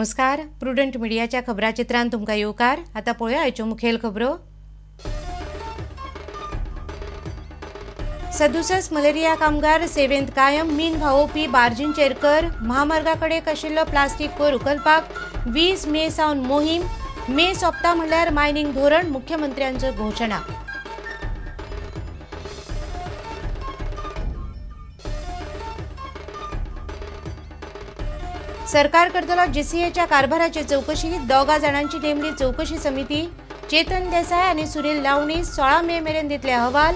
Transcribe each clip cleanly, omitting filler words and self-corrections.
नमस्कार, प्रुडंट मिडियाच्या खबराचित्रांत तुमकां येवकार. आतां पळोवया आयच्यो मुखेल खबरो. 67 मलेरिया कामगार सेवेंत कायम, मीन व्हांवोवपी बार्जींचेर कर, महामार्गा कडेन आशिल्लो प्लास्टीक कोयर उखलपाक 20 मे सावन मोहीम, मे सोंपता म्हणल्यार मायनिंग धोरण, मुख्यमंत्र्यांचो घोशणा. सरकार करतलो जीसीएच्या कारभाराची चौकशी, 2 जाणांची नेमली चौकशी समिती. चेतन देसाय आनी सुनील लावणी 16 मे मेरेन दितले अहवाल.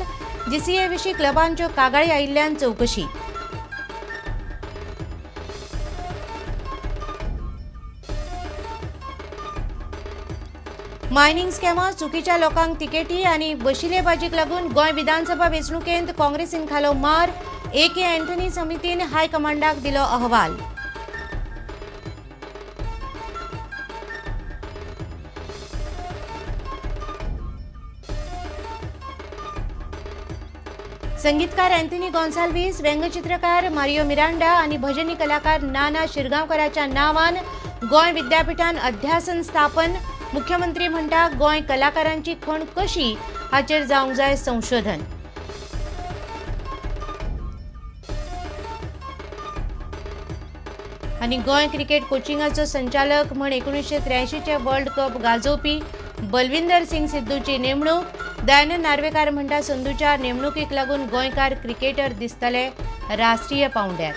जीसीए विशीं क्लबांच्यो कागाळी आयिल्ल्यान चौकशी. मायनिंग स्कॅमा, चुकीच्या लोकांक तिकेटी आनी वशिलेबाजीक लागून गोंय विधानसभा वेंचणुकेंत काँग्रेसीन खालो मार. ए के अँथनी समितीन हायकमांडाक दिलो अहवाल. संगीतकार अँथनी गोन्साल्वीस, व्यंगचित्रकार मारियो मिरांडा आनी भजनी कलाकार नाना शिरगांवकराच्या नांवान गोंय विद्यापीठान अध्यासन स्थापन. मुख्यमंत्री म्हणटा गोंय कलाकारांची खण कशी हाचेर जावंक जाय संशोधन. आनी गोंय क्रिकेट कोचिंगाचो संचालक म्हण 1983 वर्ल्ड कप गाजोवपी बलविंदर सिंग सिद्धूची नेमणूक. दयानंद नार्वेकार म्हणटा संधूच्या नेमणुकीक लागून गोंयकार क्रिकेटर दिसतले राष्ट्रीय पांवड्यार.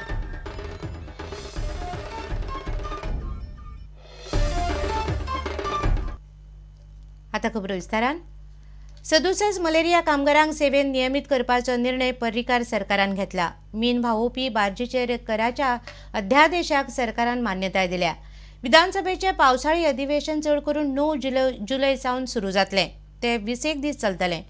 आतां खबरो विस्तारान. 67 मलेरिया कामगारांक सेवेन नियमीत करपाचो निर्णय पर्रीकार सरकारान घेतला. मीन व्हांवोवपी बार्जीचेर कराच्या अध्यादेशाक सरकारान मान्यताय दिल्या. विधानसभेचे पावसाळी अधिवेशन चड करून 9 जुलय सावन सुरू जातलें. ते 20 दीस चलतले.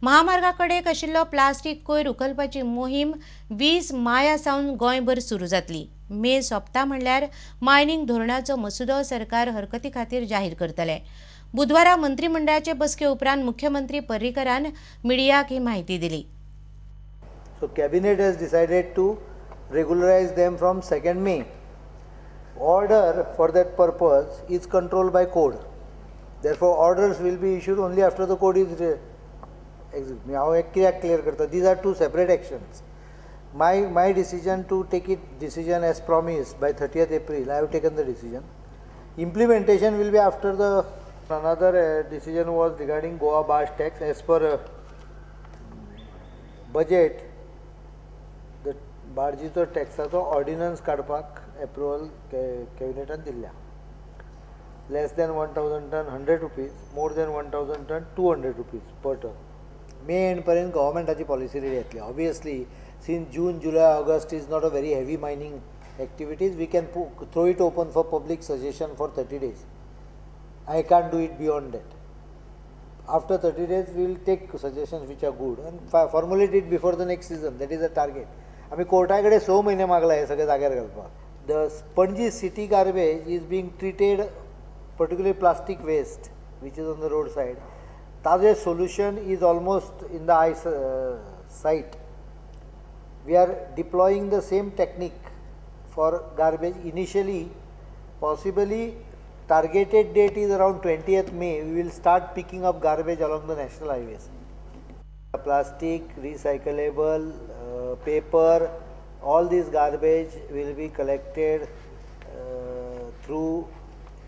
महामार्गा कडेन आशिल्लो प्लास्टीक कोयर उखलपाची मोहीम 20 माया सावन गोंयभर सुरू जातली. मे सोंपता म्हणल्यार मायनिंग धोरणाचो मसुदो सरकार हरकती खातीर जाहीर करतले. बुधवारा मंत्रिमंडळाचे बसके उपरांत मुख्यमंत्री पर्रीकरान मिडियाक ही म्हायती दिली. So cabinet has decided to regularise them from 2 May. Order for that purpose is controlled by code. Therefore, orders will be issued only after the code is executed. हांव एक कित्याक क्लियर करता, these are two separate actions. My decision to take it decision as promised by 30th April, I have taken the decision. Implementation will be after the. Another decision was regarding Goa barge tax. As per budget, the बार्जीचो टॅक्साचो ordinance काडपाक approval कॅबिनेटान दिल्ल्या. Less than 1000 ton 100 rupees, more than 1000 ton 200 rupees per ton. May end पर्यंत गव्हर्मेंटाची policy ready येतली. Obviously since June, July, August is not a very heavy mining activities, we can throw it open for public suggestion for 30 days. I can't do it beyond that. After 30 days we will take suggestions which are good and formulate it before the next season. That is the target. आमी Carta कडेन 6 म्हयने मागला हें सगळें जाग्यार घालपाक. The Panaji city garbage is being treated, particularly plastic waste which is on the road side. ताजें solution is almost in the eye sight. We are deploying the same technique for garbage. Initially possibly targeted date is around 20th May. We will start picking up garbage along the national highways. Plastic, recyclable, paper, all this garbage will be collected through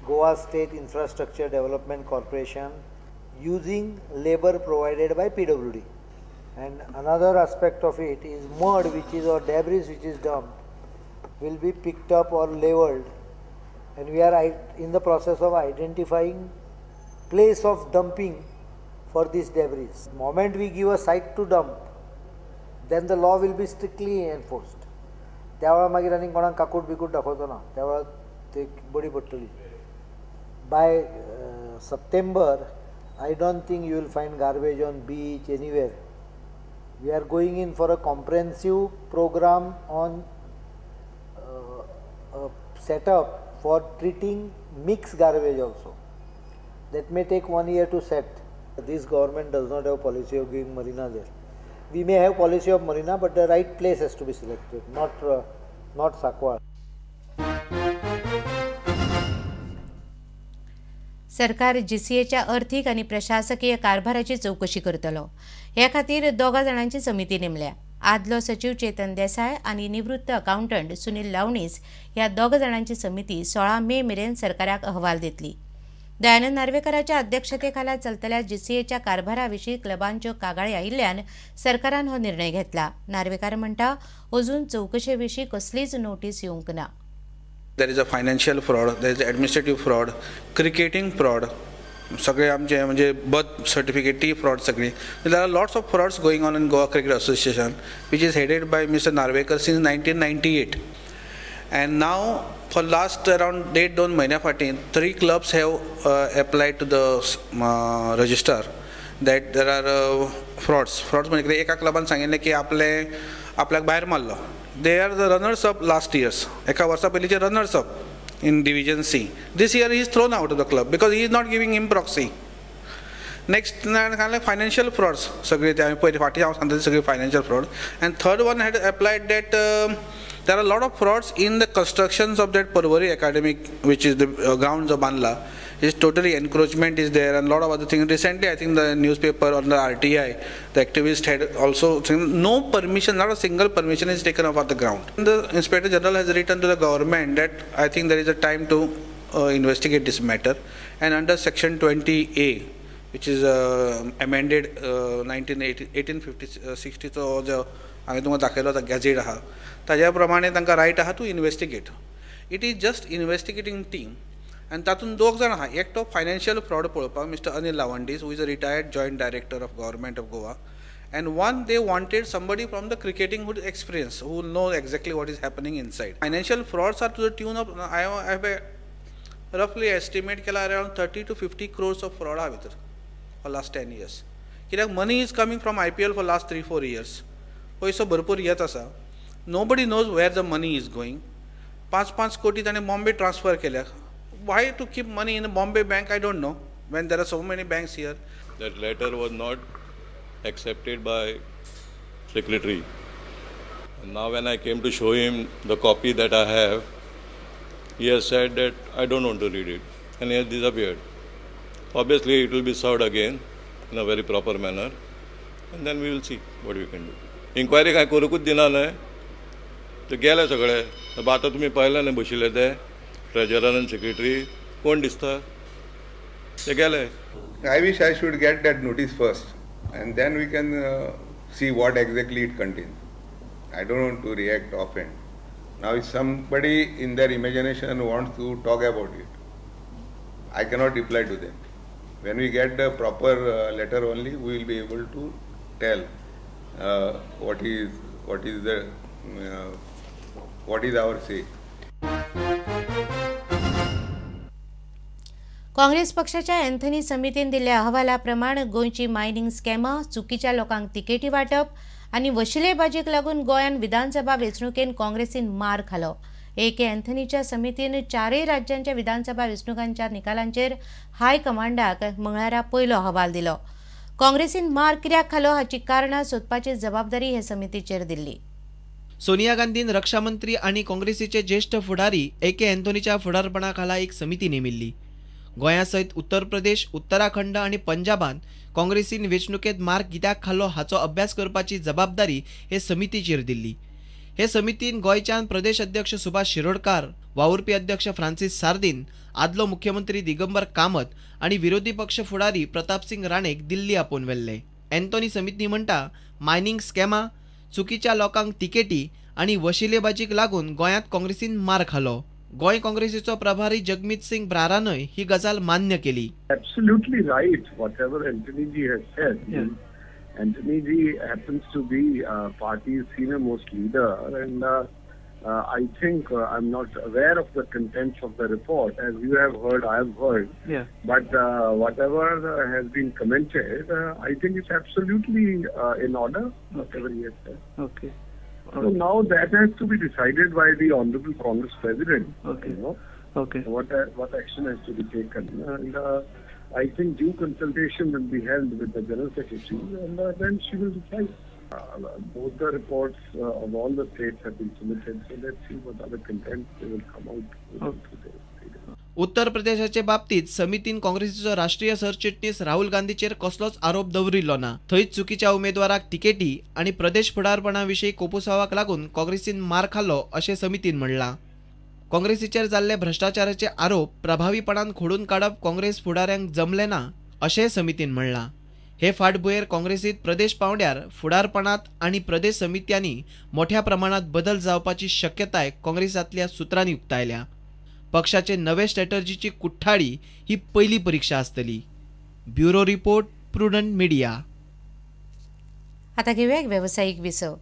Goa State Infrastructure Development Corporation using labor provided by PWD. And another aspect of it is mud which is or debris which is dumped will be picked up or leveled, and we are in the process of identifying place of dumping for this debris. Moment we give a site to dump, then the law will be strictly enforced. त्या वेळार मागीर आनी कोणाक काकूट बिकूट दाखोवचो ना, त्या वेळार ते बडी पडटली. By September, I don't think you will find garbage on beach anywhere. We are going in for a comprehensive program on setup for treating mixed garbage also. That may take 1 year to set. This government does not have policy of giving marina there. We may have policy of marina, but the right place has to be selected, not Sakwar. सरकार जीसीएच्या अर्थीक आनी प्रशासकीय कारभाराची चवकशी करतलो. हे खातीर 2 जाणांची समिती नेमल्या. आदलो सचीव चेतन देसाय आनी निवृत्त अकाउंटंट सुनील लावणीस ह्या 2 जाणांची समिती 16 मे मेरेन सरकाराक अहवाल दितली. दयानंद नार्वेकराच्या अध्यक्षतेखाला चलतल्या जीसीएच्या कारभाराविशीं क्लबांच्यो कागाळी आयिल्ल्यान सरकारान हो निर्णय घेतला. नार्वेकार म्हणटा अजून चवकशे विशीं कसलीच नोटीस येवंक ना. There is a financial fraud, there is administrative fraud, cricketing fraud, सगळे आमचे म्हणजे बर्थ सर्टिफिकेट ती फ्रॉड सगळी. There are lots of frauds going on in Goa Cricket Association which is headed by Mister Narvekar since 1998 and now for last around 1.5-2 म्हयन्या फाटीं 3 clubs have applied to the registrar that there are frauds. Frauds म्हणजे कितें, एका क्लबान सांगिल्लें की आपले आपल्याक भायर मारलो. They are the runners up last years. एका वर्सा पयलींचे runners up in Division C. This year he is thrown out of the club because he is not giving him proxy. Next financial frauds सगळे ते पयलीं फाटीं हांव सांगता सगळे financial fraud. And third one had applied that there are lot of frauds in the constructions of that Porvorim academic which is the ground जो बांदला is totally encroachment is there and lot of other things. Recently I think the newspaper on the RTI, the activist had also saying no permission, not a single permission is taken off the ground. The Inspector General has written to the government that I think there is a time to investigate this matter, and under section 20A which is amended 1860 चो जो हांवें तुमकां दाखयलो आतां gazette आहा ताज्या प्रमाणे तांकां रायट आहा to investigate. It is just investigating team आनी तातूंत 2 जाण आहा. एकटो फायनान्शियल फ्रॉड पळोवपाक Mister Anil Lavandis who is a retired joint director of government of Goa, and one they wanted somebody from the cricketing who experience, who know exactly what is happening inside. Financial frauds are to the tune of I have a रफली estimate केला around 30 to 50 crores of fraud आहा भितर for last 10 years. कित्याक money is coming from IPL for last 3-4 years. पयसो भरपूर येत आसा. Nobody knows where the money is going. 5-5 कोटी ताणें बॉम्बे ट्रान्सफर केल्या. Why to keep money in the Bombay bank, I don't know, when there are so many banks here. That letter was not accepted by secretary. And now when I came to show him the copy that I have, he has said that I don't want to read it, and he has disappeared. Obviously it will be served again in a very proper manner, and then we will see what we can do. Inquiry कांय करूंकूच दिना न्हय, ते गेले सगळे. आतां तुमी पळयलें न्हय बशिल्ले ते ट्रेजरर आनी सेक्रेटरी कोण दिसता ते गेले. I wish I should get that notice first and then we can see what exactly it contains. I don't want to react offhand. Now if somebody in their imagination wants to talk about it, I cannot reply to them. When we get the proper letter only, we will be able to tell what is our say. Congress पक्षाच्या Anthony समितीन दिल्ल्या अहवाला प्रमाण गोंयची mining स्कॅमां, चुकीच्या लोकांक तिकेटी वांटप आनी वशिलेबाजीक लागून गोंयान विधानसभा वेंचणुकेन काँग्रेसीन मार खालो. ए के अँथनीच्या समितीन 4 राज्यांच्या विधानसभा वेंचणुकांच्या निकालांचेर हाय कमांडाक मंगळारा पयलो अहवाल दिलो. काँग्रेसीन मार कित्याक खालो हाची कारणां सोदपाची जबाबदारी हे समितीचेर दिल्ली. सोनिया गांधीन रक्षा मंत्री आनी काँग्रेसीचे ज्येष्ठ फुडारी ए के अँथनीच्या फुडारपणा खाला एक समिती नेमिल्ली. गोंया सयत उत्तर प्रदेश, उत्तराखंड आनी पंजाबान काँग्रेसीन वेंचणुकेंत मार कित्याक खालो हाचो अभ्यास करपाची जबाबदारी हे समितीचेर दिल्ली. हे समितीन गोंयच्यान प्रदेश अध्यक्ष सुभाष शिरोडकार, वावुरपी अध्यक्ष फ्रांसीस सार्दीन, आदलो मुख्यमंत्री दिगंबर कामत आनी विरोधी पक्ष फुडारी प्रतापसिंग राणेक दिल्ली आपोवन व्हेल्ले. अँथनी समिती म्हणटा मायनिंग स्कॅमां, चुकीच्या लोकांक तिकेटी आनी वशिलेबाजीक लागून गोंयांत काँग्रेसीन मार खालो. गोंय काँग्रेसीचो प्रभारी जगमीत सिंग ब्रारानय ही गजाल मान्य केली. Absolutely right, whatever Anthony ji has said. Yeah. Anthony ji happens to be party's senior most leader, and I think I'm not aware of the contents of the report. As you have heard, I have heard. Yeah. But whatever has been commented, I think it's absolutely in order, whatever he has said. Okay. So now that has to be decided by the Honorable Congress President. Okay. You know, okay. What action has to be taken, and I think due consultation will be held with the General Secretary, and then she will decide. Both the reports of all the states have been submitted, so let's see what other contents they will come out with. Okay. उत्तर प्रदेशाचे बाबतीत समितीन काँग्रेसीचो राष्ट्रीय सरचिटणीस राहुल गांधीचेर कसलोच आरोप दवरिल्लो ना. थंयच चुकीच्या उमेदवाराक तिकेटी आनी प्रदेश फुडारपणा विशीं कोपुसावाक लागून काँग्रेसीन मार खाल्लो अशें समितीन म्हणलां. काँग्रेसीचेर जाल्ले भ्रश्टाचाराचे आरोप प्रभावीपणान खोडून काडप काँग्रेस फुडाऱ्यांक जमलें ना अशेंय समितीन म्हणलां. हे फाटभुंयेर काँग्रेसीत प्रदेश पांवड्यार फुडारपणांत आनी प्रदेश समित्यांनी मोठ्या प्रमाणात बदल जावपाची शक्यताय काँग्रेसांतल्या सुत्रांनी उक्तायल्या. पक्षाचे नवे स्ट्रॅटर्जीची कुठ्ठाळी ही पयली परिक्षा आसतली. Bureau report, Prudent Media. आता घेऊया एक वेवसायीक विसव.